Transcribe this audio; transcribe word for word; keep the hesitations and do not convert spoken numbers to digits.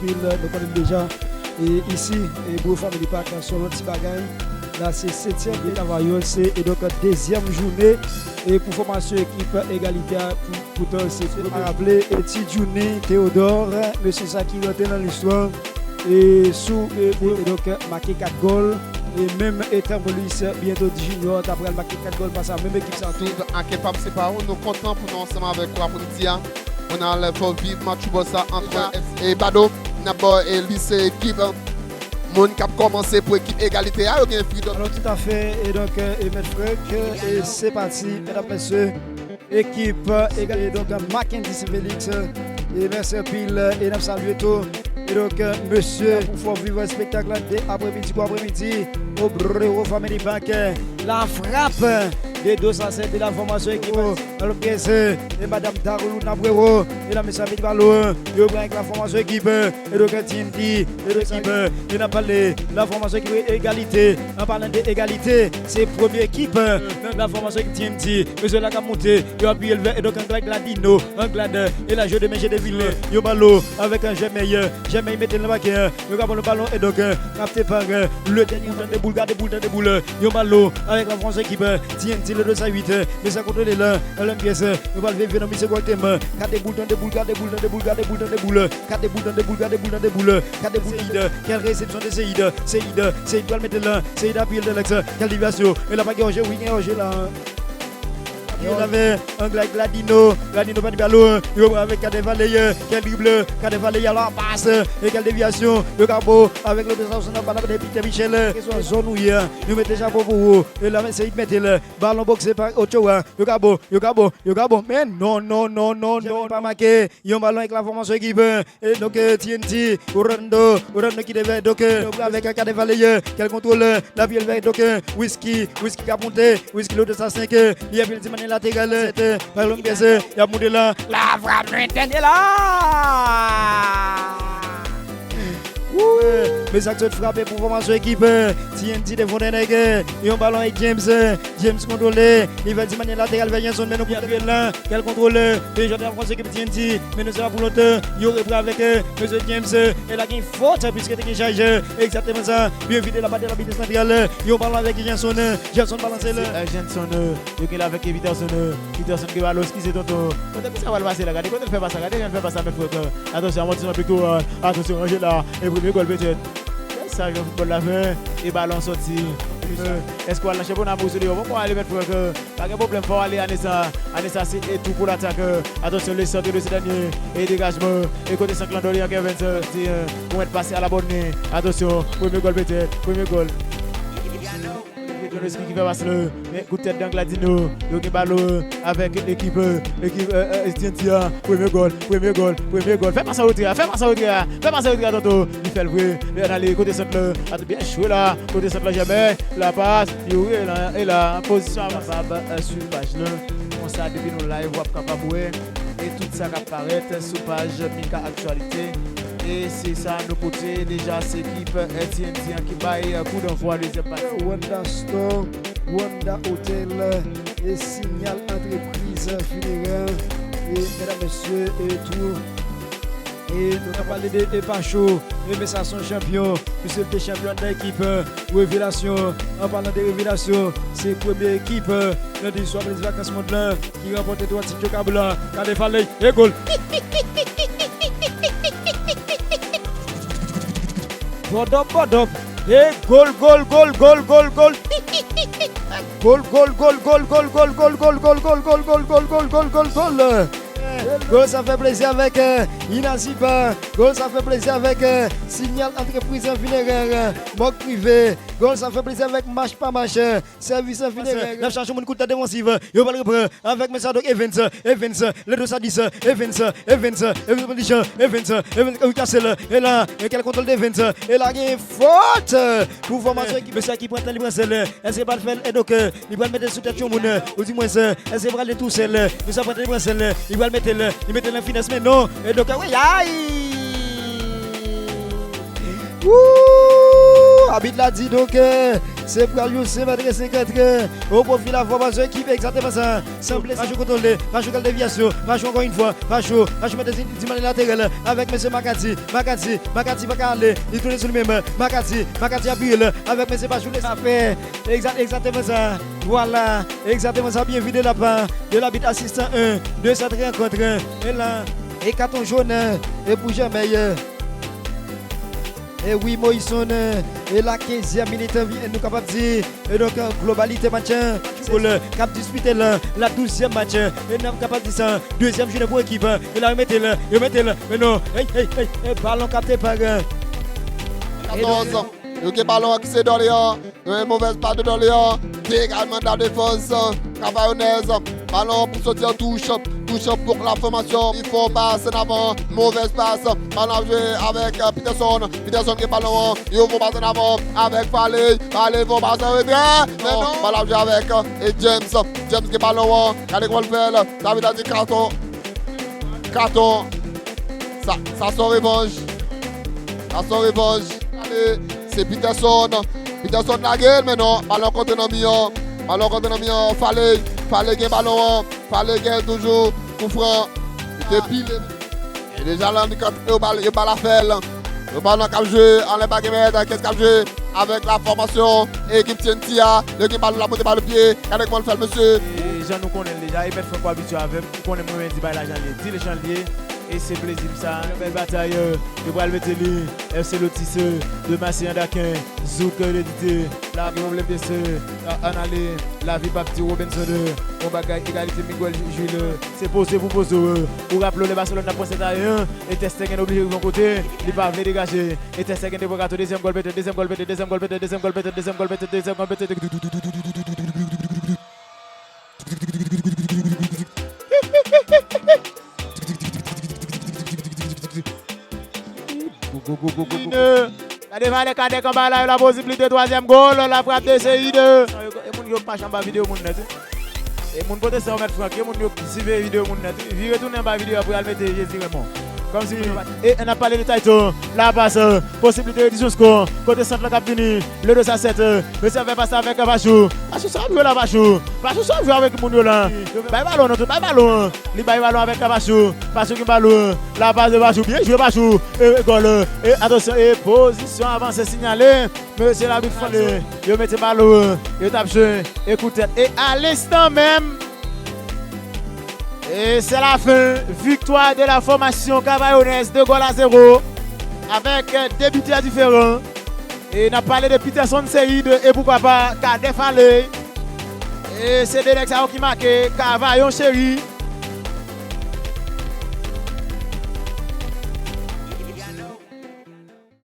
Nou konnen deja, e isi, e Bro Family Pack, se yon lòt ti bagay. La, se setyèm e Cavaillon, se, e donk, dezyèm jounen, e pou fòmasyon ekip Egalite a, pou, poutan, se pou raple, e Ti Johnny Théodore, mesye sa ki rantre nan listwa, e sou, e, e donk, make kat gòl, e menm, e Thermolis, Bientôt Junior, ta pral make kat gòl, pa sa, menm ekip sa tou. Viv ak Epam, se pa ou, nou kontan pou nou ansanm avèk ou apremidi a. Mwen al fè viv match football sa ant e Bado, n ap ba e lise ekip moun k ap kòmanse pou ekip Egalite a, yo gen fridòm. Alò, toutafè, e donk, e, Mèt Frank, e se pati, medam, mesye, ekip, e, e donk, Mackendy Saint Félix, e mèsi anpil, e n ap salye tou, e donk, mesye, pou fè viv espektak la, de apremidi, kou apremidi, o Bro Family Pack, la frap de dos a sèt de la fòmasyon ekip, alò, pyès, e madam Darlou Nabrero, e la mesye Abid Balo, yo pran avèk la fòmasyon ekip, e donk T N T, e donk ekip, e n ap pale la fòmasyon ekip Egalite, an palan de Egalite, se premye ekip, la fòmasyon ekip T N T, mesye la k ap monte, yo apiye l vè, e donk Anglad Gladino, Anglad, e la jwe de men Jedevil, yo balo, avèk an Jèmèy, Jèmèy mete l nan pakè, yo ka pran le balon, e donk, kapte pa, le dènye, tande boul, gade boul, tande boul, yo balo, avèk la fòmasyon ekip, T N T, le dos a uit, mesye kontwole la, Nan pyès, yo pral veye nan misye kòrèkteman. Gade boul, tande boul, gade boul, tande boul, gade boul, tande boul. Gade boul, tande boul, gade boul, tande boul. Gade boul, Seid. Kèl resepsyon de Seid. Seid, Seid pral mete l la. Seid apiye l de lèks. Kèl devyasyon. E la pa gen danje, wi, gen danje la. Apiye l avè Anglad Gladino. Gladino pa di balo. Yo pran avèk Kadè Valey. Kèl drible. Kadè Valey, alò, pas. E kèl devyasyon. Yo ka bo avèk lòt sa, nan bal la, Pita Michel. Keswa zòn ou ye. Nou mete chapo pou ou. E la, men Seid mete l. Balon bòkse pa Ochoa. Yo ka bo, yo ka bo, yo ka bo. Men non, non, non, non, non. Jèmèy pa make. Yon balon avèk la fòmasyon ekip. E donk, e, T N T, Orlando, Orlando ki devè. Donk, e, avèk Kadè Valey, kèl kontwòl, la pye l vè. Donk, e, Whisky, Whisky k ap monte. Whisky lòt sa senk, e, li ap di mannyè lateral. Sèt, e, balon pyès, e, y ap monte la. La frap, nou entène la. Wouy! Mesye sa k sot frape pou fòmasyon ekip, e, T N T de Fontenay, e, yon balon avèk James, e, James kontwole, li fè ti mannyè lateral vè Jenson, men nou koute l la, kèl kontwole, e, Jordan Alphonse ekip T N T, men nou se pa pou lontan, yo repran avèk, e, mesye James, e, e la gen fòt, piske te gen chaj, e, egzakteman sa, byen vide la, pa de la vitès santral, e, yon balon avèk Jenson, e, Jenson balanse l. Se, e, Jenson, e, Yo gen la avèk Peterson, e, Peterson gen balon, eskize tonton. Kote ki sa pral pase la? Gade kote l fè pas la, gade jan l fè pas la, men frè, e, atansyon, amòtisman pektoral, atansyon, ranje la, e premye gòl petèt. Sa jwè foutbòl la fè, e balon sòti. E, èske w al nan chanpyona mouso deyò? Bon, bon, ale, men frè, e, pa gen pwoblèm, fò w ale ane sa, ane sa se, e, tou pou latak, e, atansyon, le centre de ce dernier, e degajman, e kote sant landò li an Kevin, e, se, e, pou mèt pase a la bòn, atansyon, premye gòl petèt, premye gòl. Jones ki fè pas la, men kout tèt dan Gladino, yo gen balon avèk ekip, ekip, e, e, T N T a, premye gòl, premye gòl, premye gòl, fè pas an retrè a, fè pas an retrè a, fè pas an retrè a tonton, li fè l vre, li ann ale kote sant la, atann byen jwe la, kote sant la Jèmèy, la pas, li ouvri, e la, e la, pozisyon avanse. Kapab, e, swiv paj la, konsa depi nou live w ap kapab wè, e tout sa k ap parèt sou paj Mika Aktyalite. E se sa nou pote deja, se ekip T N T an ki bay kou danvwa dezyèm pati. Wanda Store, Wanda Hotel, e Signal Entreprise Funéraire, e medam, mesye, e tou. E nou ka pale de Epacho, e men sa se yon chanpyon, piske l te chanpyon nan ekip Revelasyon. An palan de Revelasyon, se premye ekip nan istwa Minis Vakans Mond lan ki ranpòte twa tit yo ka blan. Gade Faley, e gòl! Bòdòp, bòdòp, e gòl, gòl, gòl, gòl, gòl, gòl! Gòl, gòl, gòl, gòl, gòl, gòl, gòl, gòl, gòl, gòl, gòl, gòl, gòl, gòl, gòl, gòl, gòl, gòl! Gòl sa fè plezi avèk, e, Inaziba. Gòl sa fè plezi avèk, e, Signal Entreprise Funéraire, e, Mòg Prive. Gòl sa fè plezi avèk Mach pa Mach, e, Sèvis Funéraire. N ap chache moun kout tèt defansiv. Yo pral repran avèk mesye Doc Evans, Evans, le dos a dis, Evans, Evans, Evans, Evans, Evans, Evans, Evans, Evans, Evans, e la, e kèl kontwòl de Evans, e la gen fòt pou fòmasyon ekip. Mesye ki pran tan, li pran sèl, èske pa l fè l, e donk, e, li pral mete sou tèt yon moun, ou di mwen, èske pral de tousèl, mesye pral de pran sèl, li pral mete l, li mete l nan finès, men non, e donk, wi, ay! Wouy! Abit la di donk, euh, se pral yon senk mèt senkant, euh, o pwofi Lafòmasyon, ekip egzakteman sa. Sanble Pachou kontwole, Pachou kal devyasyon, Pachou ankò yon fwa, Pachou, Pachou mete di manye laterèl avèk mesye Makati, Makati, Makati pa ka ale, li tounen sou li menm, Makati, Makati apiye l avèk mesye Pachou, lè sa fè, egzak-, egzakteman sa, vwala, egzakteman sa, byen vide la pa, de labit asistan en, de sa renkontre, e la, e katon jòn, e pou Janmèy, e wi, Moyison, e la kenzyèm minit, nou kapab di, e donk, globalite match, pou l k ap dispite la, la douzyèm match, e n ap kapab di sa, dezyèm jounen pou ekip, e la yo mete l, yo mete l, men non, hey, hey, hey, hey, balon kapte pa, e donk, katòz, yo gen balon an ki se Dorlean, yon movèz pas de Dorlean, ki egalman de la defans, Kavayonèz, balon pou soti an touch, touch pou Lafòmasyon, li fè yon pas an avan, movèz pas, balon ap jwe avèk, euh, Peterson, Peterson gen balon an, yo fè yon pas an avan, avèk Faley, Faley fè yon pas an retrè, men non, balon ap jwe avèk, euh, e James, James gen balon an, gade kòman l fè l, David la di katon, katon, sa, sa se yon revanj, sa se yon revanj, gade, se Peterson, Peterson lage l, men non, balon kontre nan mi an, balon kontre nan mi an, Faley, Faley gen balon an, Faley gen toujou, koufran, li te pile. E deja la, li kontre, yo ba l, yo ba l afè l. Yo ba l nan k ap jwe, anlè pa gen mèt, kès k ap jwe, avèk Lafòmasyon, ekip T N T a, yo gen balon, l ap monte ba l pye, gade kòman l fè l, mesye. E jan nou konnen l deja, e mèt Franco abitye avè m, ou konnen mwen menm di bagay la jan l ye, di l jan l ye, e se plezi m sa, bèl batay, euh, yo pral mete li, F C Lotis, euh, de Maseyan Daken, Zouk, euh, de Didye, la gen pwoblèm de se, euh, ann ale, lavi p ap di Robinson de, bon bagay, egalite Miguel Ju-, Jul, euh, se poze pou poze, euh, ou raple w lè Baselòn t ap pran sèt a en, e Ter Stegen oblije rive yon kote, li pa vle degaje, e Ter Stegen te pran katon, dezyèm gòl pete, dezyèm gòl pete, dezyèm gòl pete, dezyèm gòl pete, dezyèm gòl pete, dezyèm gòl pete. Gade valè Kadèk anba la, yo la posiblite twazyèm gòl, la frap de Seid. E moun yo k mache anba videyo moun nèt wi. E moun kote sa yo mèt Frank, e moun yo k siveye videyo moun nèt wi. Vire tounen anba videyo a pou y al mete Jezi Renmon. Kòmsi, e n ap pale de Tayto, la pas, posiblite redisyon skò, kote sant lan k ap vini, le dos a sèt, mesye ap fè pas la avèk Pachou. Pachou sa ap jwe la, Pachou. Pachou sa ap jwe avèk moun yo la. Bay balon non, tout bay balon. Li bay balon avèk Pachou. Pachou gen balon. La pas de Pachou. Byen jwe Pachou. E gòl. E atansyon. E pozisyon avanse sinyale. Mesye labit fale. Yo mete balon. Yo t ap jwe. E kou tèt. E a lenstan menm. E se la fen. Viktwa de la fòmasyon Kavayonèz, de gòl a zewo. Avèk de bitè diferan. E n ap pale de Peterson Seid e poukwa pa Cadet Faley. E se de nèg sa yo ki make Kavayon Cheri.